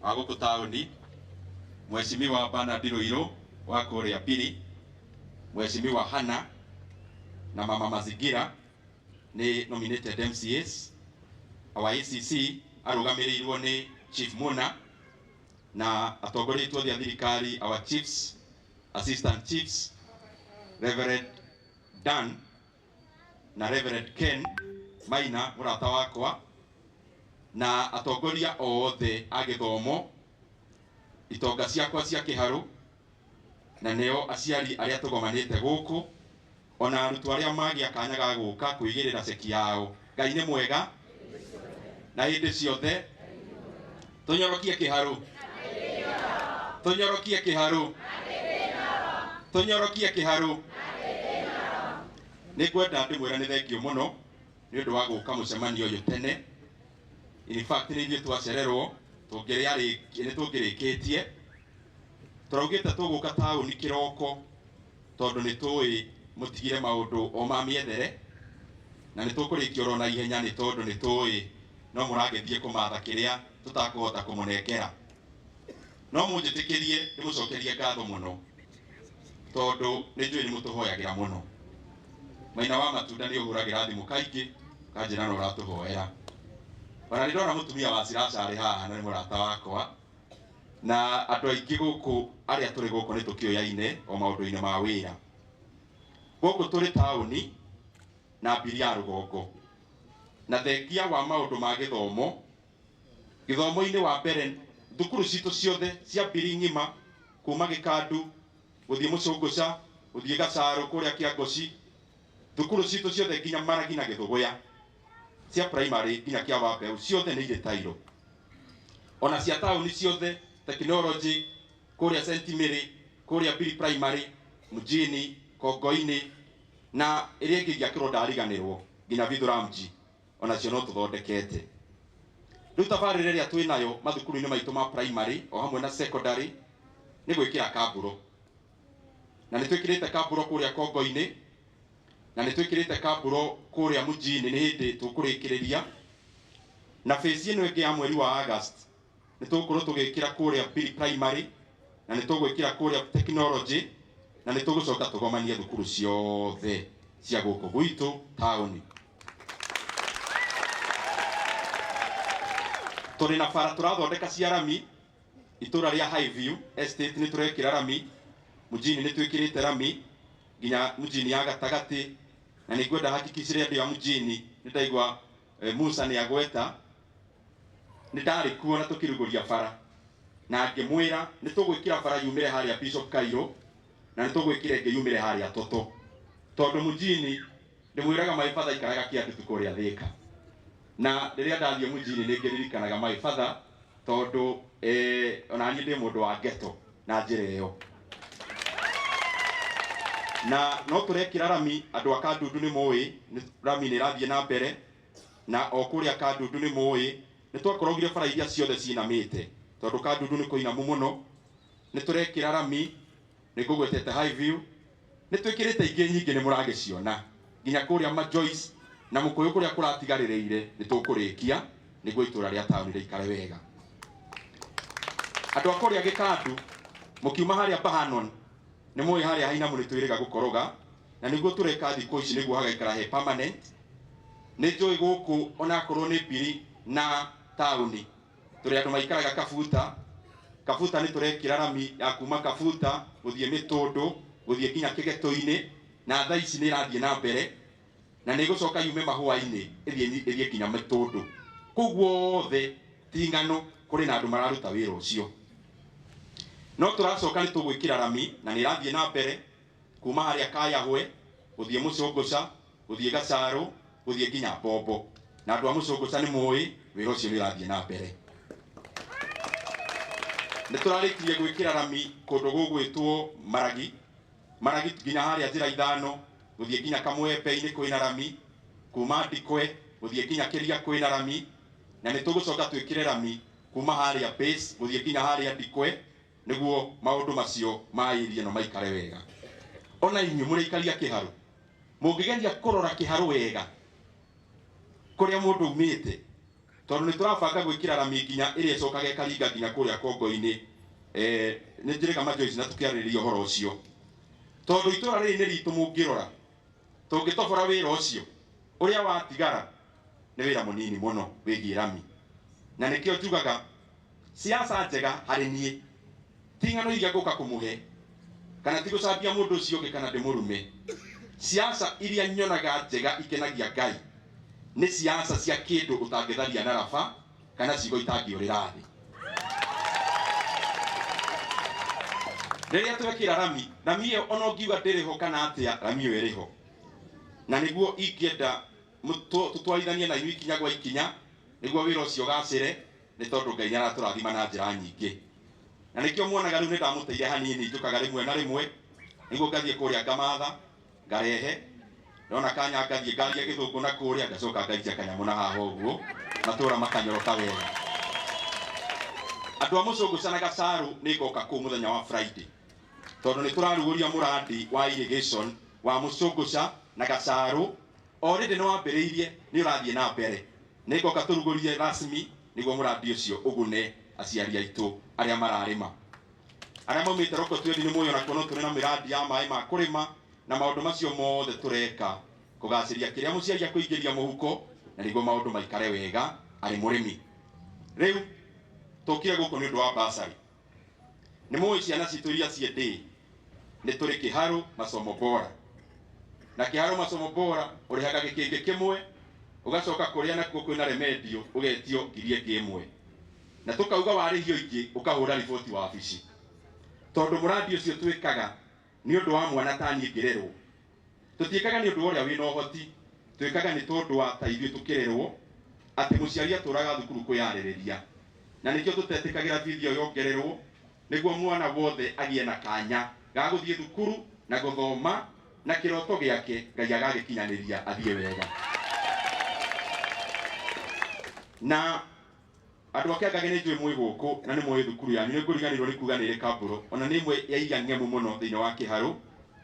Wa gũkũ taũni, Mheshimiwa Bernard Ruiru wa kũrĩa Pili, Mheshimiwa Hana na Mama Mazingira nĩ nominated MCAs. Our ACC arũgamĩrĩirwo nĩ Chief Muna na atongoria aitũ othe a thirikari, our chiefs, assistant chiefs, Reverend Dan na Reverend Ken Maina mũrata wakwa na atongoria othe a gĩthomo, itonga ciakwa cia kĩharũ na nĩo aciari arĩa tũgomanĩte gũkũ, ona arutwo arĩa magĩa kanya ga gũka kwĩgĩrĩra ceki yao. Ngai nĩ mwega na hĩndĩ ciothe. Tũnyorokie kĩharũ, tũnyorokie kĩharũ, tũnyorokie kĩharũ. Nĩ ngwenda ndĩmwĩra nĩ thengio mũno nĩ ũndũ wa gũka mũcemanio ũyũ tene. In fact nĩ ithuĩ twacererwo, nĩ tũngĩrĩkĩtie. Tũraugĩte tũgũka taũni kĩroko tondũ nĩ tũĩ mũtigire maũndũ o ma mĩethere, na nĩ tũkũrĩkia oro na ihenya nĩ tondũ nĩ tũĩ no mũragĩthiĩ kũmatha kĩrĩa tũtakũhota kũmũnengera. No mũnjĩtĩkĩrie ndĩmũcokerie ngatho mũno tondũ nĩ njũĩ nĩ mũtũhoyagĩra mũno. Maina wa matunda nĩ ũhũragĩra thimũ kaingĩ ũkanjĩra no ũratũhoera. Ona nĩ ndona mũtumia wa Siraca arĩ haha na nĩ mũrata wakwa, na andũ aingĩ gũkũ arĩa tũrĩ gũkũ nĩ tũkĩoyaine o maũndũ-inĩ ma wĩra. Gũkũ tũrĩ taũni na mbiri ya rũgongo, na thengia wa maũndũ ma gĩthomo, gĩthomo-inĩ wa mbere thukuru citũ ciothe cia mbiri ng'ima kuma Gĩkandu gũthiĩ Mũcũngũca gũthiĩ Gacarũ kũrĩa Kĩangoci, thukuru citũ ciothe nginya Maragi na Gĩthũgũya cia primary nginya kĩa Wambeu ciothe nĩ irĩ tairo. Ona cia taũni ciothe technology kũrĩa St Mary, kũrĩa Mbiri primary, mjini, Kongoini na ĩrĩa ĩngĩ ingĩakĩrwo ndariganĩrwo nginya Vithuramji onacio no tũthondekete. Rĩu tabarĩra ĩrĩa twĩ nayo mathukuru-inĩ maitũ ma primary o hamwe na secondary nĩ gwĩkĩra kamburo, na nĩ twĩkĩrĩte kamburo kũrĩa Kongo-inĩ na nĩ twĩkĩrĩte kamburo kũrĩa mjini, nĩ hĩndĩ tũkũrĩkĩrĩria. Na phase ĩno ĩngĩ ya mweri wa August nĩ tũgũkorwo tũgĩkĩra kũrĩa Mbiri primary na nĩ tũgwĩkĩra kũrĩa technology na nĩ tũgũcoka tũgomanie thukuru ciothe cia gũkũ gwitũ taũni. Tũrĩ na bara tũrathondeka cia rami itũra rĩa Highview Estate nĩ tũrekĩra rami, mjini nĩ twĩkĩrĩte rami nginya mjini ya gatagatĩ, na nĩ ngwenda hakikicire andũ a mjini nĩ ndaigua Musa nĩ agweta nĩ ndarĩ kuo na tũkĩrugũria bara, na ngĩmwĩra nĩ tũgwĩkĩra bara yumĩre harĩa Bishop Kairo na nĩ tũgwĩkĩra ĩngĩ yumĩre harĩa Toto, tondũ mjini ndĩmwĩraga my father ikaraga Kĩandutu kũrĩa Thĩka, na rĩrĩa ndathiĩ mjini nĩ ngĩririkanaga my father tondũ ona niĩ ndĩ mũndũ wa ghetto na njĩra ĩyo. Na no tũrekĩra rami andũ a Kandundu nĩ mũĩ rami nĩ ĩrathiĩ na mbere, na o kũrĩa Kandundu nĩ mũĩ nĩ twakorogire bara iria ciothe cinamĩte tondũ Kandundu nĩ kũinamu mũno. Nĩ tũrekĩra rami, nĩ ngũgwetete Highview, nĩ twĩkĩrĩte ingĩ nyingĩ nĩ mũragĩciona nginya kũrĩa Majoice na Mũkũyũ kũrĩa kũratigarĩrĩire nĩ tũkũrĩkia nĩguo itũra rĩa taũni rĩikare wega. Andũ a kũrĩa Gĩkandu mũkiuma harĩa Bahanon nĩ mũĩ harĩa hainamu nĩ twĩrĩga gũkoroga, na nĩguo tũreka thikũ ici nĩguo hagaikara he permanent. Nĩ njũĩ gũkũ onakorwo nĩ Mbiri na taũni tũrĩ andũ maikaraga Kabuta. Kabuta nĩ tũrekĩra rami ya kuma Kabuta gũthiĩ Mĩtũndũ gũthiĩ nginya Kĩgetũ-inĩ, na thaa ici nĩ ĩrathiĩ na mbere na nĩ ĩgũcoka yume Mahũa-inĩ ĩthiĩ nginya Mĩtũndũ. Kũu guothe ti ng'ano, kũrĩ na andũ mararuta wĩra ũcio. No tũracoka nĩ tũgwĩkĩra rami na nĩ ĩrathiĩ na mbere kuma harĩa Kayahwe gũthiĩ Mũcũngũca gũthiĩ Gacarũ gũthiĩ nginya Mbombo, na andũ a Mũcũngũca nĩ mũĩ wĩra ũcio nĩ ũrathiĩ na mbere. Nĩ tũrarĩkirie gwĩkĩra rami kũndũ gũgwĩtwo Maragi, Maragi nginya harĩa njĩra ithano gũthiĩ nginya Kamwembe-inĩ kwĩna rami, kuma Ndikwe gũthiĩ nginya Kĩria kwĩna rami, na nĩ tũgũcoka twĩkĩre rami kuma harĩa base gũthiĩ nginya harĩa Ndikwe nĩguo maũndũ macio ma area ĩno maikare wega. Ona inyuĩ mũrĩikaria kĩharũ, mũngĩgeria kũrora kĩharũ wega kũrĩa mũndũ umĩte, Tondũ nĩ tũrabanga gwĩkĩra rami nginya ĩrĩa ĩcokaga ĩkaringa nginya kũrĩa Kongo-inĩ. Nĩ njĩrĩga Majoice na tũkĩarĩrĩria ũhoro ũcio. Tondũ itũra rĩrĩ nĩ ritũ mũngĩrora, tũngĩtobora wĩra ũcio, ũrĩa watigara nĩ wĩra mũnini mũno wĩgiĩ rami. Na nĩkĩo njugaga siasa njega harĩ niĩ ti ng'ano iria ngũka kũmũhe kana ti gũcambia mũndũ ũcio ũngĩ kana ndĩmũrume. Siasa iria nyonaga njega ikenagia Ngai nĩ siasa cia kĩndũ ũtangĩtharia na raba kana ciugo itangĩũrĩra thĩ. Rĩrĩa twekĩra rami, rami ĩyo ona ũngiuga ndĩrĩ ho kana atĩa, rami ĩyo ĩrĩ ho. Na nĩguo ingĩenda tũtwarithanie na inyuĩ ikinya gwa ikinya nĩguo wĩra ũcio ũgacĩre, nĩ tondũ Ngai nĩaratũrathima na njĩra nyingĩ. Na nĩkĩo muonaga rĩu nĩndamũteire hanini, njũkaga rĩmwe na rĩmwe nĩguo ngathiĩ kũrĩa ngamatha ngarehe, ndona kanya ngathiĩ ngaria gĩthũngũ na kũrĩa ngacoka ngaikia kanyamũ na haha ũguo matũra makanyoroka wega. Andũ a Mũcũngũca na Gacarũ nĩ ngoka kũu mũthenya wa Friday, tondũ nĩ tũrarugũria mũrandi wa irrigation wa Mũcũngũca na Gacarũ. Already nĩ wambĩrĩirie, nĩ ũrathiĩ na mbere. Nĩ ngoka tũrugũrie rasmi nĩguo mũrandi ũcio ũgune aciari aitũ arĩa mararĩma. Arĩa maumĩte Rokotwendi nĩ mũĩ onakuo no tũrĩ na mĩrandi ya maĩ ma kũrĩma na maũndũ macio mothe tũreka kũgacĩria kĩrĩa mũciari akũingĩria mũhuko na nĩguo maũndũ maikare wega arĩ mũrĩmi. Rĩu tũkire gũkũ nĩ ũndũ wa bursary. Nĩ mũĩ ciana citũ iria ciĩ ndĩ nĩ tũrĩ Kĩharũ masomo bora. Na Kĩharũ masomo bora ũrĩhaga gĩkĩngĩ kĩmwe ũgacoka kũrĩa nakuo kwĩna remedio ũgetio ngiri ĩngĩ ĩmwe. Na tũkauga warĩhio ingĩ ũkahũra riboti wabici. Tondũ mũrandi ũcio twĩkaga nĩ ũndũ wa mwana ta niĩ ngĩrerwo. Tũtiĩkaga nĩ ũndũ wa ũrĩa wĩna ũhoti, twĩkaga nĩ tondũ wa ta ithuĩ tũkĩrerwo atĩ mũciari atũraga thukuru kwĩyarĩrĩria. Na nĩkĩo tũtetĩkagĩra bithi ĩyo yongererwo nĩguo mwana wothe agĩe na kanya ga gũthiĩ thukuru na gũthoma na kĩroto gĩake Ngai agagĩkinyanĩria athiĩ wega. Na andũ a Kĩangage nĩ njũĩ mwĩ gũkũ na nĩ mũĩ thukuru yanyu, nĩ ngũriganĩirwo nĩ kuga nĩ ĩrĩ Kambũrũ, ona nĩ ĩmwe ya iria ng'emu mũno thĩinĩ wa Kĩharũ,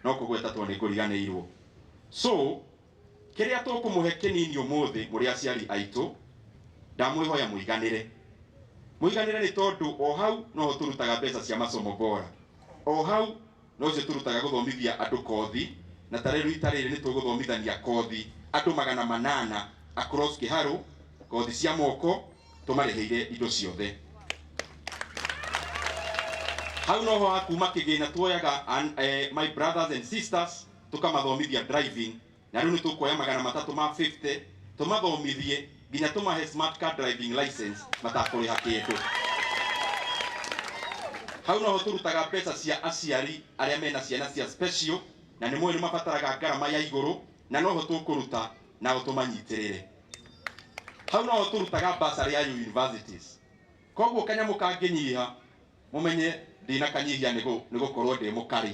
no kũgweta tondũ nĩ ngũriganĩirwo. So kĩrĩa tũkũmũhe kĩnini ũmũthĩ mũrĩ aciari aitũ, ndamwĩhoya mũiganĩre. Mũiganĩre nĩ tondũ o hau noho tũrutaga mbeca cia masomo bora, o hau nocio tũrutaga gũthomithia andũ kothi, na ta rĩu rita rĩrĩ nĩ tũgũthomithania kothi andũ 800 across Kĩharũ, kothi cia moko tũmarĩhĩire indo ciothe. Hau noho hakuma kĩgĩna tuoyaga my brothers and sisters tũkamathomithia driving, na rĩu nĩ tũkuoya 350 tũmathomithie nginya tũmahe smart car driving license matakũrĩha kĩndũ. Hau noho tũrutaga mbeca cia aciari arĩa mena ciana cia special, na nĩ mũĩ nĩ mabataraga ngarama ya igũrũ, na noho tũkũruta nao tũmanyitĩrĩre. Hau noho tũrutaga bursary ya universities. Koguo kanyamũ kangĩnyiha mũmenye ndina kanyihia nĩ gũkorwo ndĩ mũkarĩ,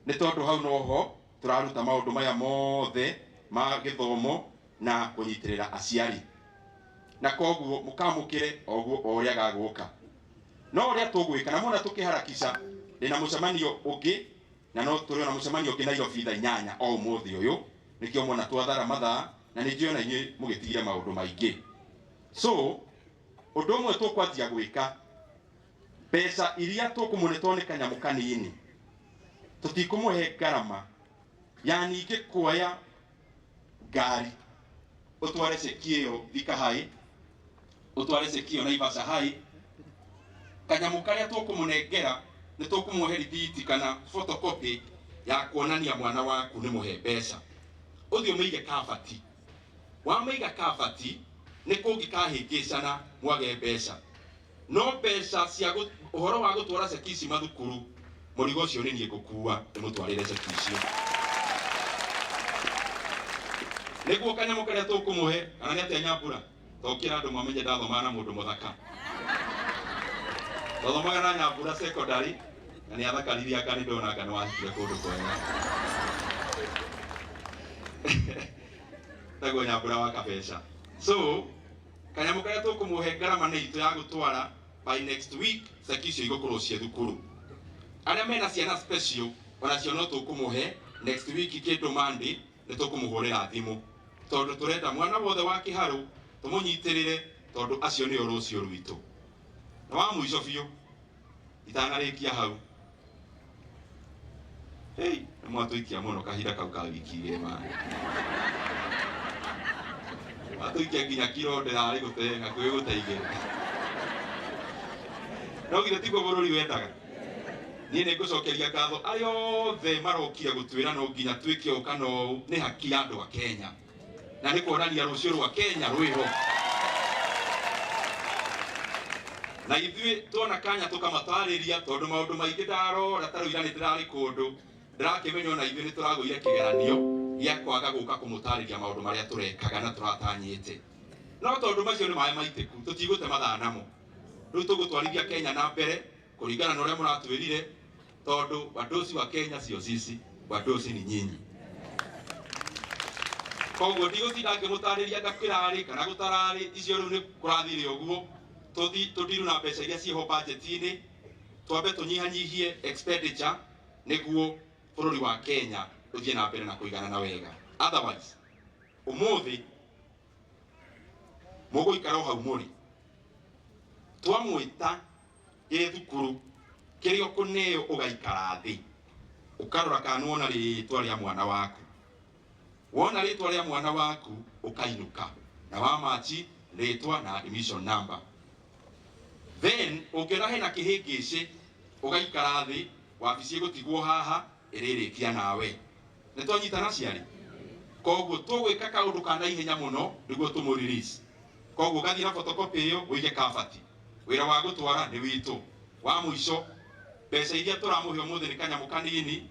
nĩ tondũ hau noho tũraruta maũndũ maya mothe ma gĩthomo na kũnyitĩrĩra aciari. Na koguo mũkamũkĩre oguo o ũrĩa gagũka. No ũrĩa tũgwĩka na muona tũkĩharakisha, ndĩna mũcemanio ũngĩ na no tũrĩ ona mũcemanio ũngĩ Nairobi thaa 8 o ũmũthĩ ũyũ, nĩkĩo muona twathara mathaa na nĩ njũĩ ona inyuĩ mũgĩtigire maũndũ maingĩ. So ũndũ ũmwe tũkwanjia gwĩka, mbeca iria tũkũmũne tondũ nĩ kanyamũ kanini, tũtikũmũhe ngarama ya ningĩ kuoya ngari ũtware ceki ĩyo Thika High, ũtware ceki ĩyo Naivasha High. Kanyamũ karĩa tũkũmũnengera nĩ tũkũmũhe rithiti kana photocopy ya kuonania mwana waku nĩ mũhe mbeca. Ũthiĩ ũmĩige kabati. Wamĩiga kabati nĩ kũngĩkahĩngĩcana mwage mbeca. No mbeca cia ũhoro wa gũtwara ceki ici mathukuru, mũrigo ũcio nĩ niĩ ngũkua ndĩmũtwarĩre ceki icio. Nĩguo kanyamũ karĩa tũkũmũhe, kana nĩ atĩa Nyambura? Tokĩra andũ mamenye ndathomaga na mũndũ mũthaka. Twathomaga na Nyambura secondary na nĩ athakaririe anga nĩ ndona anga nĩ wahikire kũndũ kwega. Tagwo Nyambura wa Kabeca. So kanyamũ karĩa tũkũmũhe ngarama nĩ itũ ya gũtwara by next week ceki icio igũkorwo ciĩ thukuru. Arĩa mena ciana special onacio no tũkũmũhe next week kĩndũ Monday nĩ tũkũmũhũrĩra thimũ, tondũ tũrenda mwana wothe wa Kĩharũ tũmũnyitĩrĩre, tondu acio nĩo rũciũ rwitũ. Na wa mũico biũ itanarĩkia hau, hey, nĩ mwatũikia mũno kahinda kau ka wiki igĩrĩ mani. Mwatũikia nginya kiro ndĩrarĩ gũte hakuhĩ gũte igĩrĩ. No githĩ tiguo bũrũri wendaga? Niĩ nĩ ngũcokeria ngatho arĩa othe marokire gũtwĩra no nginya twĩke ũũ kana ũũ, nĩ haki ya andũ a Kenya na nĩ kuonania rũciũ rwa Kenya rwĩho. Na ithuĩ tuona kanya tũkamatarĩria tondũ maũndũ maingĩ ndarora ta rĩu ira nĩ ndĩrarĩ kũndũ ndĩrakĩmenya ona ithuĩ nĩ tũragũire kĩgeranio gĩa kwaga gũka kũmũtarĩria maũndũ marĩa tũrekaga na tũratanyĩte. No tondũ macio nĩ maĩ maitĩku tũtigũte mathaa namo. Rĩu tũgũtwarithia Kenya na mbere kũringana na ũrĩa mũratwĩrire, tondũ wadosi wa Kenya sio sisi, wadosi ni nyinyi. Koguo ndigũtinda ngĩmũtarĩria ngakĩrarĩ kana gũtararĩ, icio rĩu nĩ kũrathire ũguo. Tũthiru na mbeca iria ciĩho budget-inĩ, twambe tũnyihanyihie expenditure nĩguo bũrũri wa Kenya ũthiĩ na mbere na kũiganana wega. Otherwise ũmũthĩ mũgũikara o hau mũrĩ, twamwĩta gĩ thukuru kĩrĩa ũkũneo ũgaikara thĩ ũkarora kana nĩwona rĩtwa rĩa mwana waku. Wona rĩtwa rĩa mwana waku ũkainũka na wamachi rĩtwa na admission number. Then ũngĩona hena kĩhĩngĩcĩ ũgaikara thĩ, wabici ĩgũtigwo haha ĩrĩrĩkia nawe. Nĩ twanyitana aciari? Koguo tũgwĩka kaũndũ ka naihenya mũno nĩguo tũmũ release. Koguo ũgathiĩ na photocopy ĩyo ũige kabati. Wĩra wa gũtwara nĩ witũ. Wa mũico mbeca iria tũramũhe ũmũthĩ nĩ kanyamũ kanini,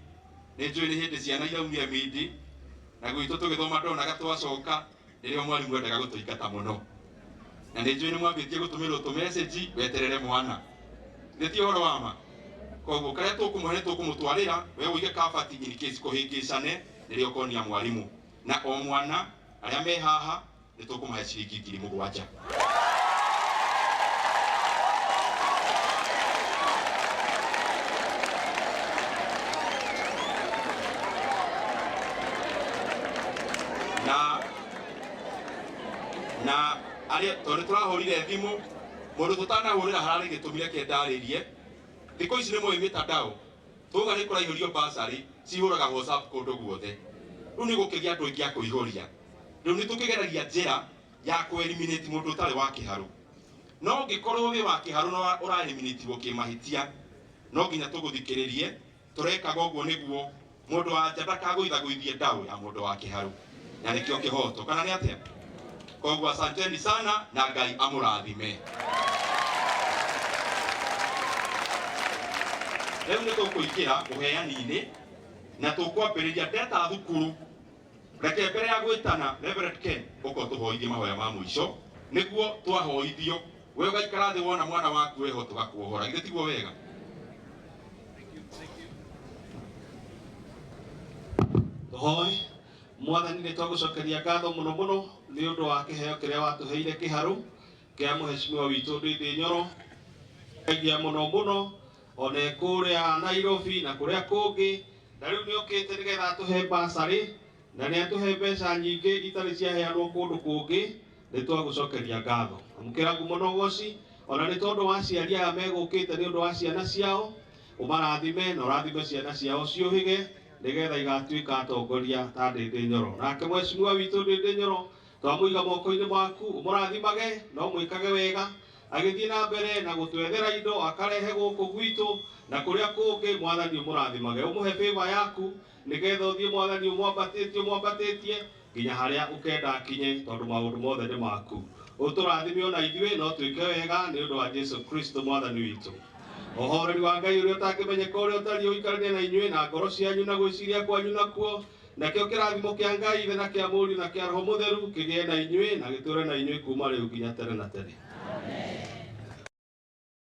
nĩ njũĩ nĩ hĩndĩ ciana iraumire mindi na gwitũ tũgĩthoma ndonaga twacoka nĩrĩo mwarimũ endaga gũtũingata mũno. Na nĩ njũĩ nĩ mwambĩtie gũtũmĩrwo tũmessage weterere mwana. Nĩ ti ũhoro wa ma? Koguo karĩa tũkũmũhe nĩ tũkũmũtwarĩra, we ũige kabati in case kũhĩngĩcane nĩrĩo ũkonia mwarimũ. Na o mwana arĩa me haha nĩ tũkũmahe ciringi 7,000. Na arĩa tondũ tũrahũrire thimũ mũndũ tũtanahũrĩra hararĩ gĩtũmi reke ndarĩrie. Thikũ ici nĩ mũĩ mĩtandao tuga nĩ kũraihũrio bursary cihũraga WhatsApp kũndũ guothe. Rĩu nĩ gũkĩgĩa andũ aingĩ a kũihũria. Rĩu nĩ tũkĩgeragia njĩra ya kũ eliminate mũndũ ũtarĩ wa kĩharũ. No ũngĩkorwo wĩ wa kĩharũ na ũra eliminatirwo kĩmahĩtia, no nginya tũgũthikĩrĩrie. Tũrekaga ũguo nĩguo mũndũ wa nja ndakagũithagũithie ndaũ ya mũndũ wa kĩharũ, na nĩkĩo kĩhoto, kana nĩ atĩa? Koguo asanteni sana na Ngai amũrathime. Rĩu nĩ tũkũingĩra ũheani-inĩ na tũkwambĩrĩria ndeta thukuru. Reke mbere ya gwĩtana Reverend Ken ũka ũtũhoithie mahoya ma mũico nĩguo twahoithio we ũgaikara thĩ wona mwana waku weho tũgakuohora. Githĩ tiguo wega? Tũhoe. Mwathani nĩ twagũcokeria ngatho mũno mũno nĩ ũndũ wa kĩheo kĩrĩa watũheire kĩharũ kĩa mũheshimiwa witũ Ndindi Nyoro. Thengia mũno mũno one kũrĩa Nairobi na kũrĩa kũngĩ, na rĩu nĩ okĩte nĩgetha atũhe bursary na nĩ atũhe mbeca nyingĩ itarĩ ciaheanwo kũndũ kũngĩ. Nĩ twagũcokeria ngatho. Amũkĩra ngumo na ũgoci ona nĩ tondũ wa aciari aya megũkĩte nĩ ũndũ wa ciana ciao, ũmarathime na ũrathime ciana ciao ciũhĩge nĩgetha igatuĩka atongoria ta Ndindi Nyoro. Nake mheshimiwa witũ Ndindi Nyoro twamũiga moko-inĩ maku, ũmũrathimage na ũmwĩkage wega agĩthiĩ na mbere na gũtwethera indo akarehe gũkũ gwitũ na kũrĩa kũngĩ. Mwathani ũmũrathimage, ũmũhe favor yaku nĩgetha ũthiĩ Mwathani ũmwambatĩtie ũmwambatĩtie nginya harĩa ũkenda akinye, tondũ maũndũ mothe nĩ maku. Ũtũrathime ona ithuĩ no twĩke wega nĩ ũndũ wa Jesu Kristo Mwathani witũ. Ũhoreri wa Ngai ũrĩa ũtangĩmenyeka ũrĩa ũtariĩ ũikaranie na inyuĩ na ngoro cianyu na gwĩciria kwanyu nakuo, nakĩo kĩrathimo kĩa Ngai Ithe na kĩa Mũriũ na kĩa Roho Mũtheru kĩgĩe na inyuĩ na gĩtũũre na inyuĩ kuma rĩu nginya tene na tene.